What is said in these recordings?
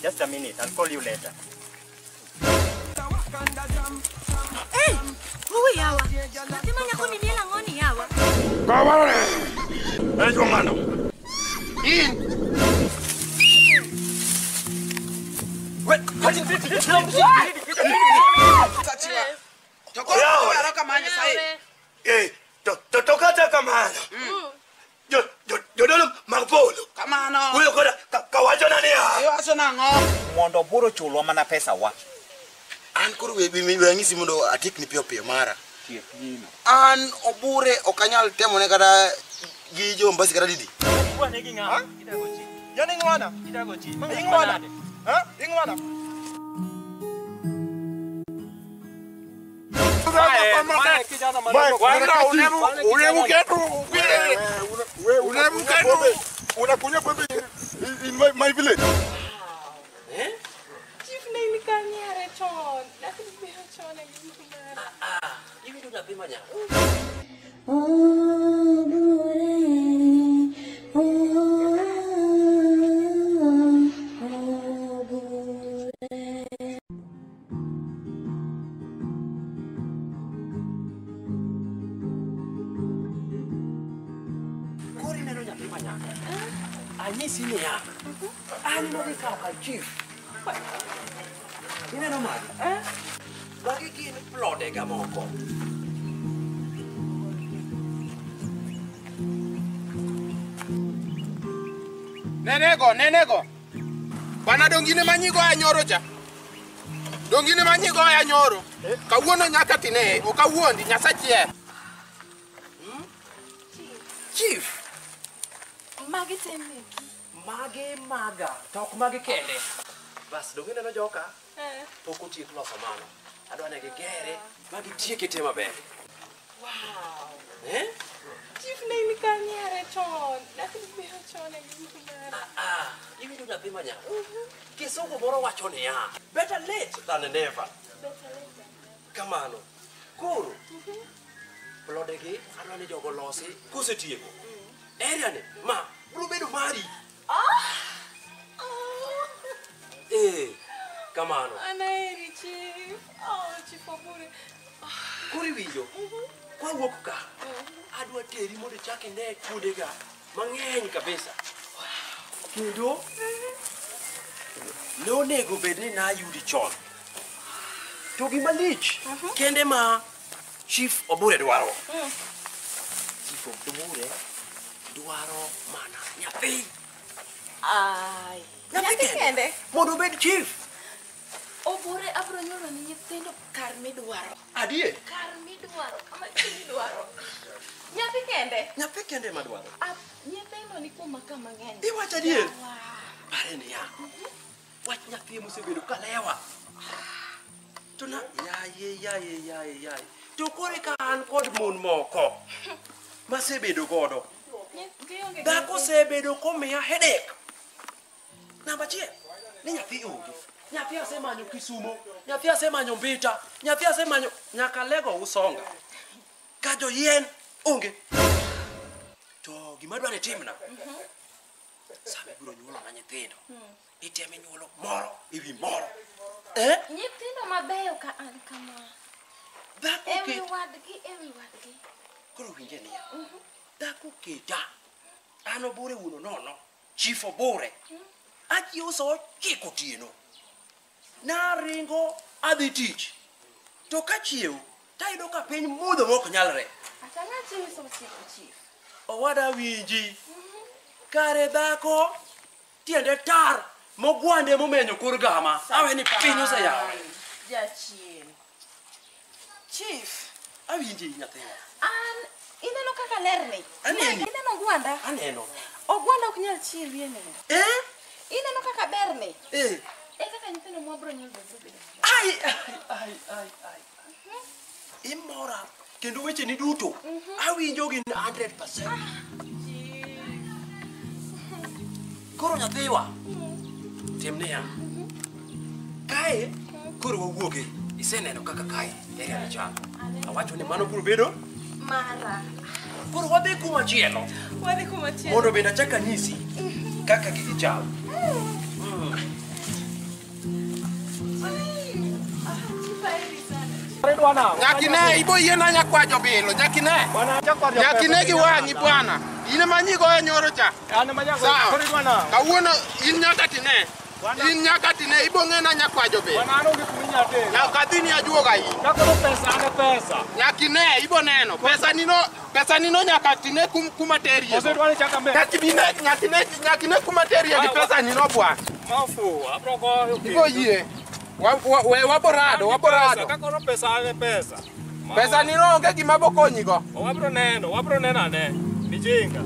Just a minute. I'll call you later. Hey! Uwe yawa. Natima nyako ni miela ngoni yawa. Kawale! Hey, Jongano. In! Wait! Tokata kamano. Jodolo magpolo. Kamano. Uyo koda kawacho nani ya? Iwacho nang'o? Mondo buro chulwa mana pesa wa. An koro we ang'isi mondo atikni piyo piyo mara. An obure ok anyal temone kata gi jo Mombasa kata didi. Ha? Yani ing'wana? Ing'wana? Ha? Ing'wana? Unakunywa pombe in my village. Eh? Chief na inikanyare chon. Nakibiro chon agimara. Ah, iwinjo nyathi manya. Kori neno nyathi manya. Anyisi niya. An nodhi kawo kar chief. Ineno magi? Magi gin plodega moko. Nenego, nenego. Bwana dongine manyigo ya nyoro cha. Dongine manyigo ya nyoro. Kawuono nyaka tine, okawuondi Nyasache. Chief. Magi temeki. Mage maga, to ok magi kende. Bas dongine no joka. Pok otiek loso mano. Adwa ne gigere ma gitieke te maber. Wow. Eh? Chief na inikanyare chon. Nakibiro chon agimara. Ah, iwinjo nyathi manya. Kisungu moro wacho niya, better late than never. Better late than never. Kamano. Koro. Plodegi adwa ni jogo losi kosetieko. Area ni ma biro bedo mari. Ah. Oh. Eh. Kamano. Anaheri chief. Oh, chief Obure. Koro iwinjo. Kwawuok ka. Adwa teri mondo ichak ine kuondega mang'eny kabisa. Kendo ne onego bed ni nayudi chon. To gima lich kende ma Chief Obure dwaro. Chief Obure dwaro mana nyathi. Ai. Nyathi kende. Mondo obed chief. Obure abro nyuolo ni nyithindo kar midwaro. Adier? Kar midwaro, kama midwaro. Nyathi kende? Nyathi kende madwaro. Nyithindo ni kuoma ka mang'eny. Iwacho adier? Pare niya. Wach nyathi mosebedo kalewa. To na yaye yaye yaye yaye. To kore ka an kod mon moko masebedo godo. Dhako osebedo komiya headache. Namba achiel, ni nyathi onge. Nyathi asemanyo Kisumo, nyathi asemanyo Mbita, nyathi asemanyo nyaka Lego Usonga. Ka joyien onge. To gima adwa ni timna. Sama ibiro nyuolo na nyithindo, itemo nyuolo moro ewi moro. Eh? Nyithindo mabeyo ka an kama. Dhako ewi wadgi, ewi wadgi. Koro winje niya. Dhako keta. An Obure wuono nono. Chief Obure. Achiewo sa 9 otieno. Naringo adhi tich. To kachiewo tayudo ka piny mudho mok nyalre. Atang'a chiewo sa 9 chief. Owada winji. Kare dhako tiende tar mogwande momenyo kor gama. Awe ni piny oseyawore. Jachien. Chief. Awinji nyathiwa. An ineno kaka lerni. Aneni. Ineno ogwanda? Aneno. Ogwanda ok nyal chiewi e nindo. Eh? Ineno kaka berni? Eh. E kaka nyithindo mwabro nyuolo biro bedo. Ai ai ai ai. Imora kendo wecheni duto. Awinjo gi 100%. Koro nyathiwa. Tim niya. Kae koro wawuoge. Iseneno kaka kae area ni chalo. Awacho ni mano biro bedo mara. Koro wadhi kuma chielo. Wadhi kuma chielo. Mondo bende achak anyisi kaka gigi chalo. Nyakine ibo yiena nyakwajo bilo nyakine. Nyakine gi wang'i bwana. In ema nyigoyo nyoro cha. Sawa. Kawuono in nyaka tine. In nyaka tine ibo ng'ena nyakwajo bilo. Nyaka dhi ni ajuoga in. Nyakine ibo neno. Pesa nino nyaka tine kuma terie. Nyakine kuma terie gi pesa nino bwana. Ibo yie. Waborado. Pesa. Pesa nino onge gima bokonyigo. Wabro neno ane. Mijinga.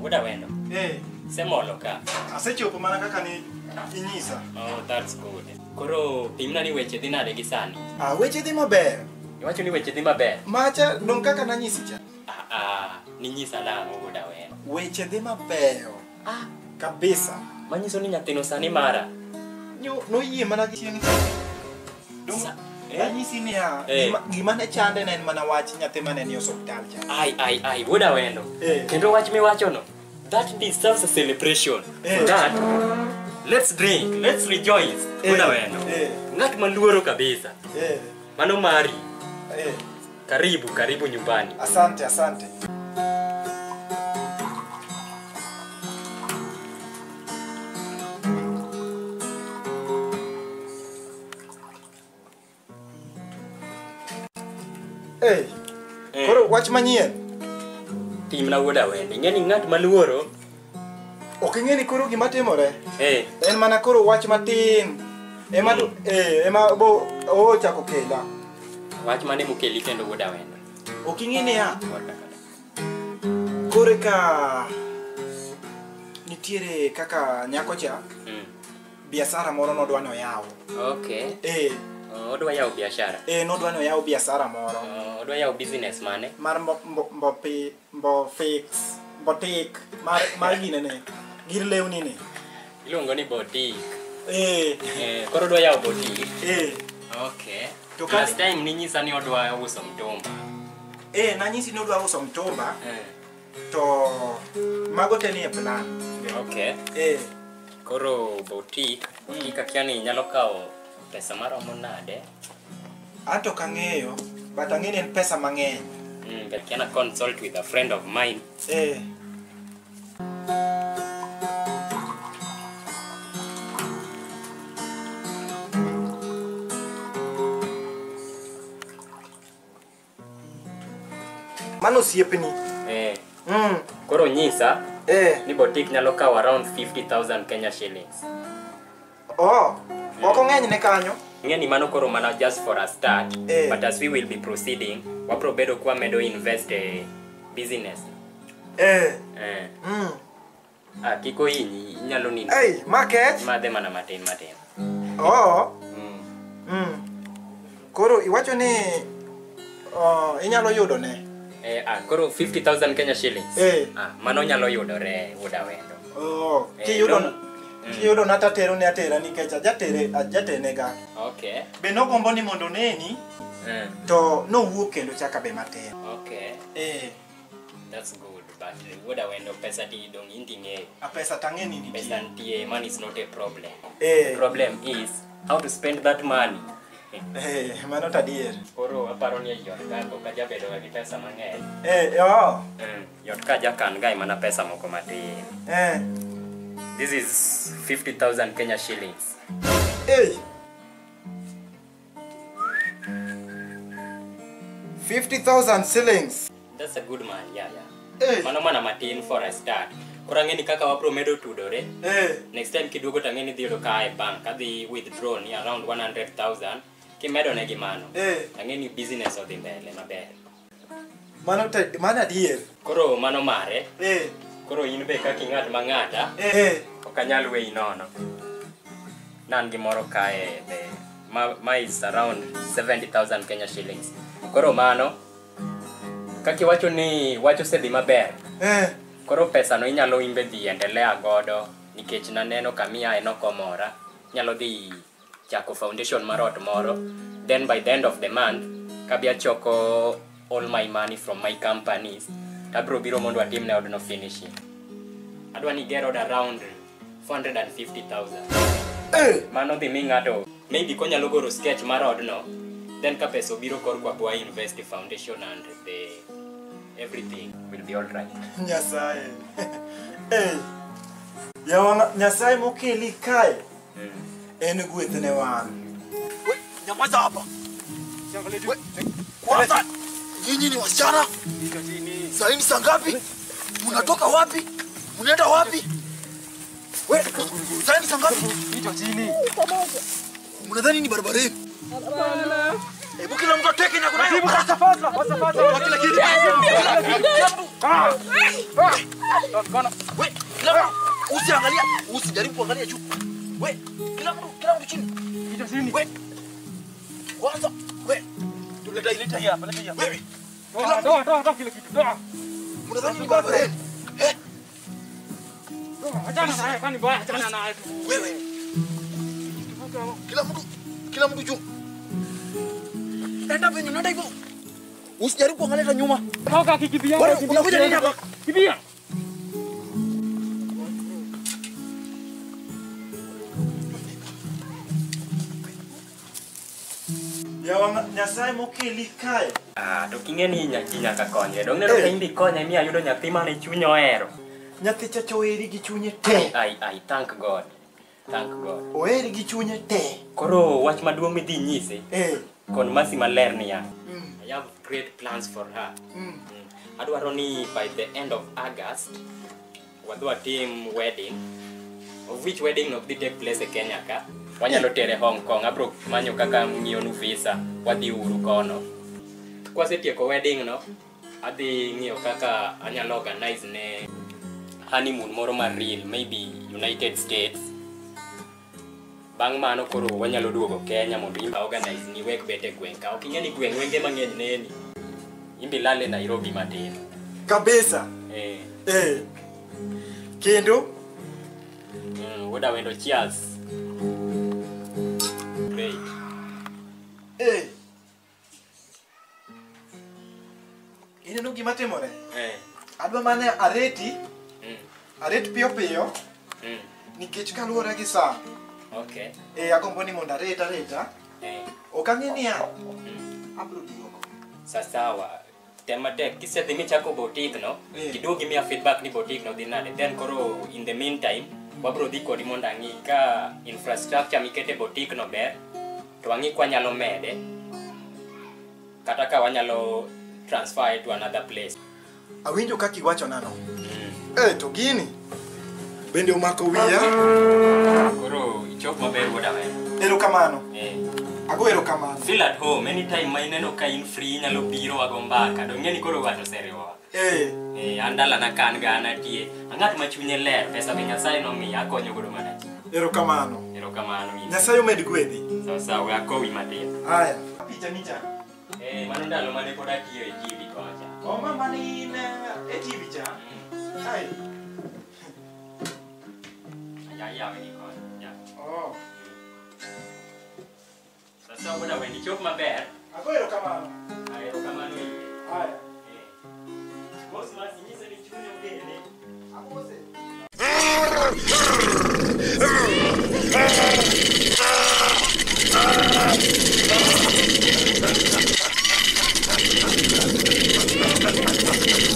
Wuda wendo. Eh. Semolo ka. Asechopo mana kaka ni inyisa. Oh, that's good. Koro pimna ni weche dhi nade gi sani? Ah, weche dhi maber. Iwacho ni weche dhi maber? Macha dong kaka nanyisi cha. Ninyisa nang'o wuda wendo? Weche dhi mabeyo. Ah, kabisa. Manyiso ni nyathino sani mara. Noyie mana gi chieng' cha. Dong nanyisi niya, gima ne chande ne en mana wach nyathi mane ni osuptal cha. Ai, wuda wendo. Kendo wach miwachono, that deserves a celebration. For that, let's drink, let's rejoice. Wuda wendo. Ng'at maluoro kabisa. Mano mari. Karibu, karibu nyumbani. Asante, asante. Hey, koro wach manyien. Timna wuoda wende. Ing'e ni ng'at maluoro. Ok ing'e ni koro gima timore. En mana koro wach matin. Ema ema bo ochako kela. Wach mane mokeli kendo wuoda wende. Ok ing'e niya. Kore ka nitiere kaka nyako cha. Biashara moro nodwa noyawo. Okay. Odwa yawo biashara. Nodwa noyawo biashara moro. Odwa yawo business mane? Mar mbo fix, boutique, mar ginene. Gir lewni ni. Iluongo ni boutique. Koro odwa yawo boutique. Okay. To last time ninyisa ni odwa uso mtumba. Nanyisi ni odwa uso mtumba. To mago te ni e plan. Okay. Koro boutique, boutique akia ni nyalo kawo pesa maromo nade? Anto kang'eyo, but ang'e ni en pesa mang'eny. But can I consult with a friend of mine? Mano osiepni. Koro nyisa ni boutique nyalo kawo around 50,000 Kenya shillings. Oh. Ok ong'eny ne kanyo. Ng'e ni mano koro mana just for a start. But as we will be proceeding, wabro bedo kwa medo invest e business. Kik ohinyi, inyalo nindo. Market. Madhe mana matin matin. Oh. Koro iwacho ni inyalo yudo ne. Koro 50,000 Kenya shillings. Mano nyalo yudore wuoda wendo. Oh, kiyudo kiyudo nata tero ne atera nikech ajatere ajatenega. Okay. Be nogombo ni mondo neni to nowuok kendo chaka be matin. Okay. That's good, but wuoda wendo pesa ti dong inti ng'eyo. Pesa tang'e ni nitie. Pesa nitie, money is not a problem. The problem is how to spend that money. Mano to adier. Koro aparo ni yot ka ok ajabedo ga gi pesa mang'eny. Yot ka ajakan ga mana pesa moko matin. This is 50,000 Kenya shillings. Hey! 50,000 shillings. That's a good man, yeah. Mano mana matin for a start. Koro ang'e ni kaka wabro medo tudore. Next time kiduogo to ang'e ni dhi yudo ka e bank adhi withdraw ni around 100,000. Kimedo ne gi mano. Ang'e ni business odhi mbele maber. Mano mano adier. Koro mano mare. Koro in be kaka ing'at mang'ata. Ok anyal weyi nono. Nan gimoro kae be ma is around 70,000 Kenya shillings. Koro mano kaka iwacho ni wach osedhi maber. Koro pesa no inyalo imbe dhi endelea godo nikech naneno kamiae nokomora. Inyalo dhi chako foundation mar ot moro. Then by the end of the month kabi achoko all my money from my companies. Tabro biro mondo atim ne odno finishing. Adwa ni ger od around 450,000. Mano dhi mi ng'ato maybe konyalo goro sketch mar odno. Then ka pesa obiro korka bo invest foundation and the everything will be all right. Nyasaye. Yawa Nyasaye mokeli kae. En gweth ne wan. Nyamaza hapa. Kwanza nyinyi ni wasichana? Saa hii saa ngapi? Mnatoka wapi? Mnaenda wapi? Wewe, saa hii saa ngapi? Mnadhani ni barabara yenu? Hapana. Hebu kila mtu ateke na kuna. Kila kitu. Wewe, kila mtu usiangalia, usijaribu kuangalia juu. Wewe, kila mtu chini. Wewe. Kwanza, wewe. Tuleta ileta hapa, leta hapa. Wewe. Toa kila kitu. Toa. Mnadhani ni barabara yenu? Eh? Achana naye, kwani bwana achana naye tu. Wewe. Kila mtu juu. Enda venye unaenda hivyo. Usijaribu kuangalia nyuma. Toka kikimbia. Unakuja nini hapa? Kimbia. Yawa Nyasaye mokeli kae. Ah, to king'e ni ji nyaka konyre. Dong neno ka in bi konya mi ayudo nyathi mane chuny ohero. Nyathi chacha oheri gi chunye te. Ai, thank God. Thank God. Oheri gi chunye te. Koro wach maduong' midhi nyise. Kon Mercy maler niya. I have great plans for her. Adwaro ni by the end of August wadhi watim wedding. Of which wedding ok dhi take place e Kenya ka. Wanyalo tere Hong Kong. Abro manyo kaka ng'iyonu visa. Wadhi uru kono. Kwasetieko wedding no, adhi ng'iyo kaka anyalo organize ne honeymoon moro mar real, maybe United States. Bang' mano koro wanyalo duogo Kenya mondo imba organize ni wek bet e gweng' ka. Ok ing'e ni gweng' wenge mang'eny neni. Imbi lale Nairobi matin. Kabisa. Kendo? Wuoda wendo, cheers. Great. Ineno gima timore? Adwa mana areti. Aret piyo piyo. Nikech kaluwore gi saa. Okay. Agombo ni mondo aret areta. Ok ang'e niya. Abro duogo. Sawa. Tem matek. Kisedhi michako boutique no, tiduogi miya feedback ni boutique no dhi nade. Then koro in the meantime, wabro dhi kodi mondo ang'i ka infrastructure mikete boutique no ber, to ang'i kwanyalo mede, kata ka wanyalo transfer it to another place. Awinjo kaka iwacho nano. To gini bende omako wiya. Koro ichop maber wuoda wendo. Erokamano. Ago erokamano. Feel at home anytime ma ineno ka in free inyalo biro wago mbaka. Dong ng'e ni koro wacho oseriwowa. An dalana ka an ga an atie. Ang'at ma chunye ler, pesa be Nyasaye nomiya akonyo godo mana ji. Erokamano. Erokamano. Nyasaye omed gwedhi. Sawa sawa, we akowi matin. Haya. Picha ni cha. Mano ndalo mane pod atiyo e TV kocha. O mama ne in e TV cha. Ai. Ya ni kocha. Ya. Oh. Sasa wuoda wendo ichop maber. Ago erokamano. Erokamano ine. Haya. Boss Mercy nyise ni chunye ogene. Amose.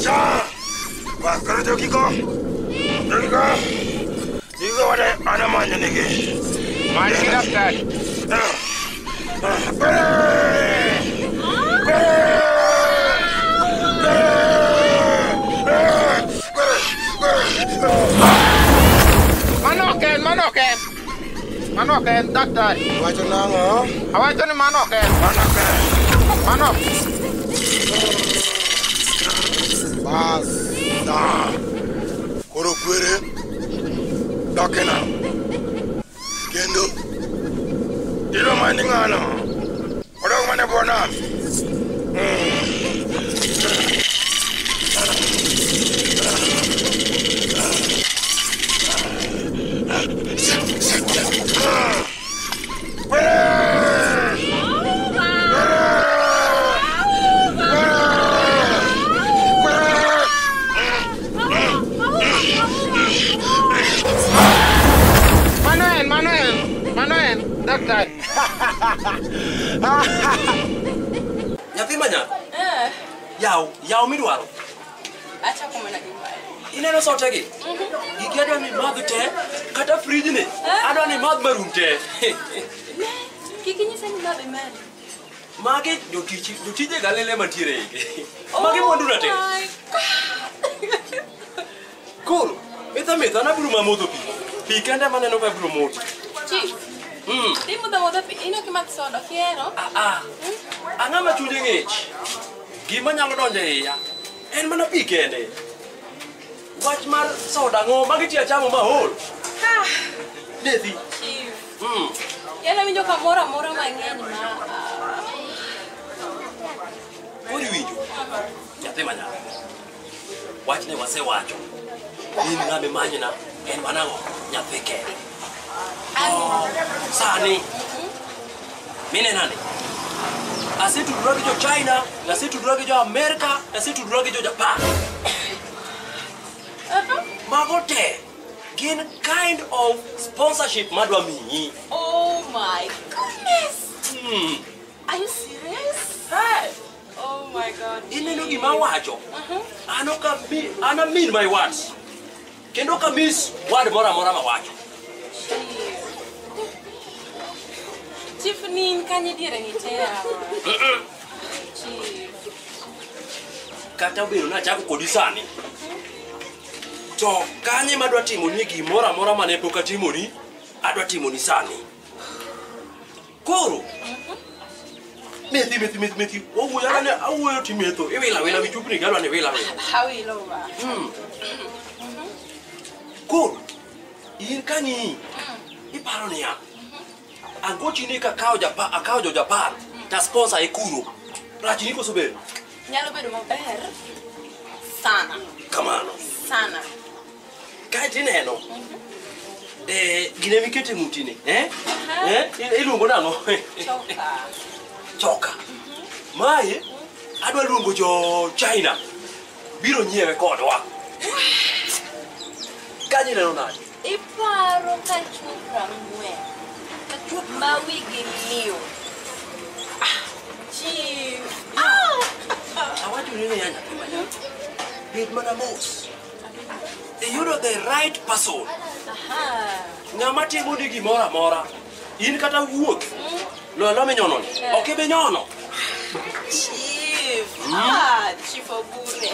자, 와, 저기 거. 저기 거. 이거 와래 안 하면 안 되는 게. 많이 기다렸다. Manoken, doctor. Wacho nang'o? Awacho ni manoken. Manoken. Manok. Bas. Da. Koro kwere. Dokena. Kendo. Iro mani ng'ano. Odok mane bona. Manuel, doctor. Nyathi manyako? Yaw midwaro. Acha kumena gimare. Ineno sotegi? Gigi adwa ni madh te, kata fridge ni. Adwa ni madh marum te. Kik inyisa ni madh imedi. Magi jotije galele mantiere igi. Magi mwandu na te. Koro, metha an abiro mamodho pi. Pi kende maneno ka abiro modho. Chief. Dhi modho amodha pi, in ok imadh soda, ok ihero? Ang'ama chunye ng'ich? Gima nyalo donjo e iya en mana pi kende. Wach mar soda ang'o magi ti achamo maol. Nethi. Chief. Yaani awinjo kamoro amora mang'eny ma. Koro iwinjo? Nyathi manyako. Wachni wasewacho. In ng'ama imanyna en mana ang'o? Nyathi kende. Sani. Minenani. Asetudora gi jo China, asetudora gi jo Amerika, asetudora gi jo Japan. Mago te gin kind of sponsorship madwa miyi. Oh my goodness. Are you serious? Hey. Oh my Iwinjo gima awacho? An ok abi, an a mean my words. Kendo ok amiss word moro amora mawacho. Chief ni in kanye diere ni te yawa. Chief. Kata obedo ni achako kodi sani. To kanye madwa timoni gimoro amora mane pok atimoni, adwa timoni sani. Koro methi methi methi methi owuoyo ane awuoyo timetho iwila wila wi chupni gi adwa ni iwila wila. Awilo wa. Koro in kang'iyi iparo niya angochi ni kakawo Japan akawo jo Japan ta sponsor e kuro rachni koso ber? Nyalo bedo maber sana. Kamano. Sana. Kaeto ineno gine mikete ng'utini eh? Iluongo nang'o? Choka. Choka. Mae adwa luongo jo China biro nyiewe kodwa. Kanyo ineno nade? Iparo ka chupra ng'wen ma wigi liw. Chief. Awacho ni niya nyathi ma nyako. Bed mana mos. Iyudo the right person. Ng'ama timoni gimoro amora. In kata wuoth. Loyo minyono ni. Ok ibi nyono. Chief. Chief Obure.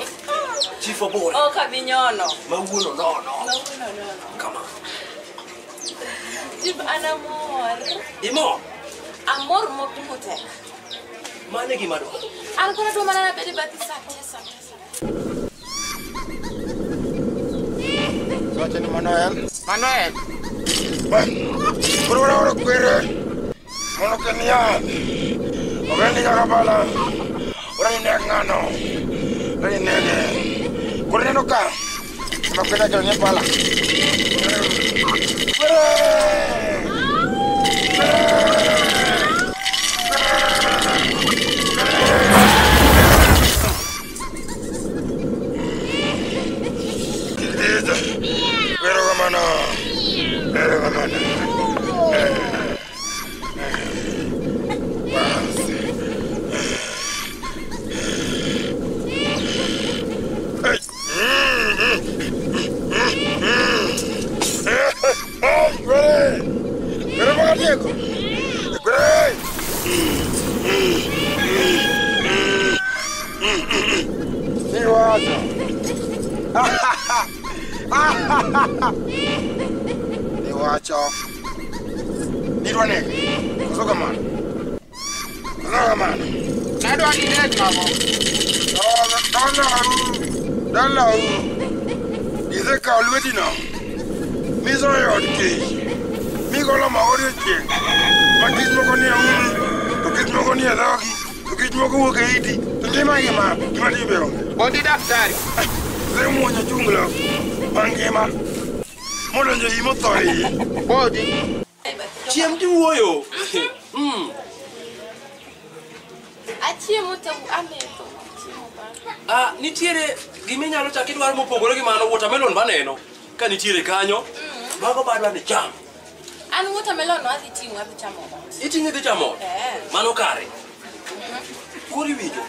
Chief Obure. Ok abi nyono. Mawuono nono. Mawuono nono. Kama. Chief an amor. Imor? Amor mopimo tek. Mano e gima adwaro. An koro adwa mana nabed e bathi sa te sa te sa te. Wacho ni Manuel. Manuel. Koro ora kwere. Mondo kel yath. Ogendi nyaka pala. Ora ni nek ng'ano. Ora ni nege. Koro ineno ka. Ema kweda kelo ni pala. Kwere! Kwere kamano. Kwere kamano. Kwere! Kwere Diego! Kwere! Iwacho. Iwacho. Nidwa nege. Koso kamano. Koso kamano. Nadwa ni neg nang'o? Dalau. Dalau. Isekawo lwetino. Misoyo e od kech. Migolo maua odiochieng'. Ma kich moko nie umi, to kich moko nie dhogi, to kich moko wuok e iti. To ngima ngima, gima timbe onge. Bondi daktari. Isemuonyo chunglo mangima modonjo iyi motho e iye. Bodi. Chiem tiwuoyo. Achiemo to ametho. Achiemo ba. Nitiere giminyalo chako idwaro mopogore gi mano watermelon maneno ka nitiere kanyo. Mago badwa ni cham. An watermelon no adhi ting'o adhi chamo ot. Iting'o idhi chamo ot? Eh. Mano kare. Koro iwinjo.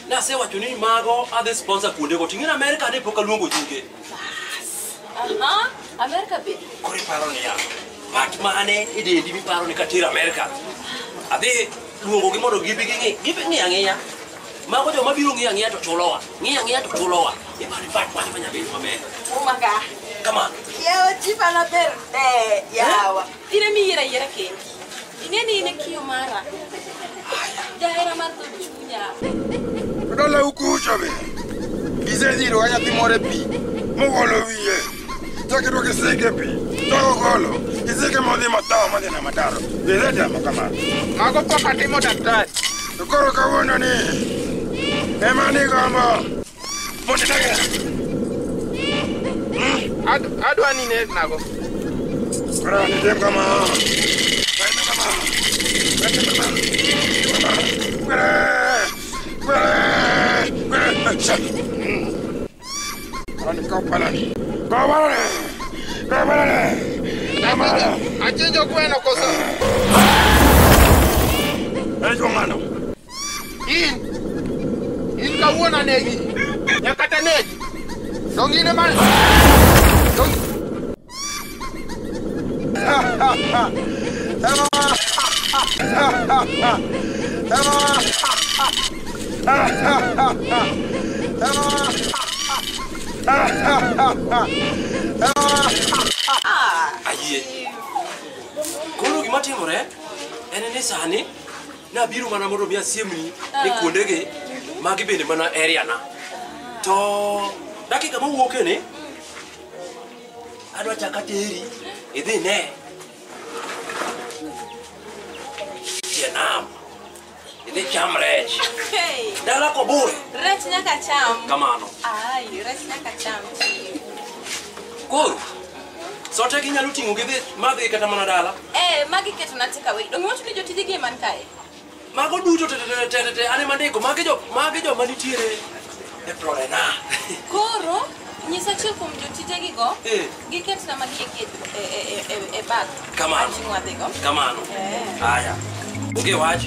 Nasewacho ni mago adhi sponsor kuondego. Ting'e ni Amerika ne pok aluongo nyinge. Aha, Amerika be. Koro iparo niya, part mane e dendi miparo ni katero Amerika. Adhi luongogi mondo gibi ging'i, gibi ng'i ang'iya. Mago joma biro ng'iyo ang'iya to chulowa. Ng'iyo ang'iya to chulowa. Iparo ni part mane manyabed maber. Umaka. Kamano. Yawa chief an aber de yawa. In ema iyiero ayiera kendi. Ing'e ni in e kiyo mara. Jahera mar dhood chunya. To dalau kucho be. Isedhiro ka nyathi moro e pi. Mogolo wiye. Chak idwoko isike e pi. Chak ogolo. Isike modhi motho modhi e mataro. Isetemo kamano. Mago pok atimo daktari. To koro kawuono ni ema nigombo mondo inege. Adwa ni neg nago. Koro nitim kama. Kama. Kama. Kwere! Kwere! Kwere! Palani, kaw palani. Kaw palani! Kaw palani! Kaw palani! Achinjo gweno koso? Echo ng'ano? In. Nanegi. Nyaka tanegi. Dongine man. Dong. Ayie. Koro gima timore en ni sani nabiro mana mondo mi asiemni ni kuondegi magi bende mana area na. To dakika mawuoke ni adwa chaka teri idhi ne tie nam idhi cham rech. Dala kobor. Rech nyaka cham. Kamano. Ai, rech nyaka cham. Koro sote ginyalo ting'o gidhi madhi kata mana dala. Magi keto na take away. Dong iwacho ni jotije gi man kae. Mago duto te ane mandiko magi jo manitiere e plorena. Koro nyisa achiel kuom jotije gigo. Giket na magi e bag. Kamano. Ating'o adhigo. Kamano. Aya. Onge wach.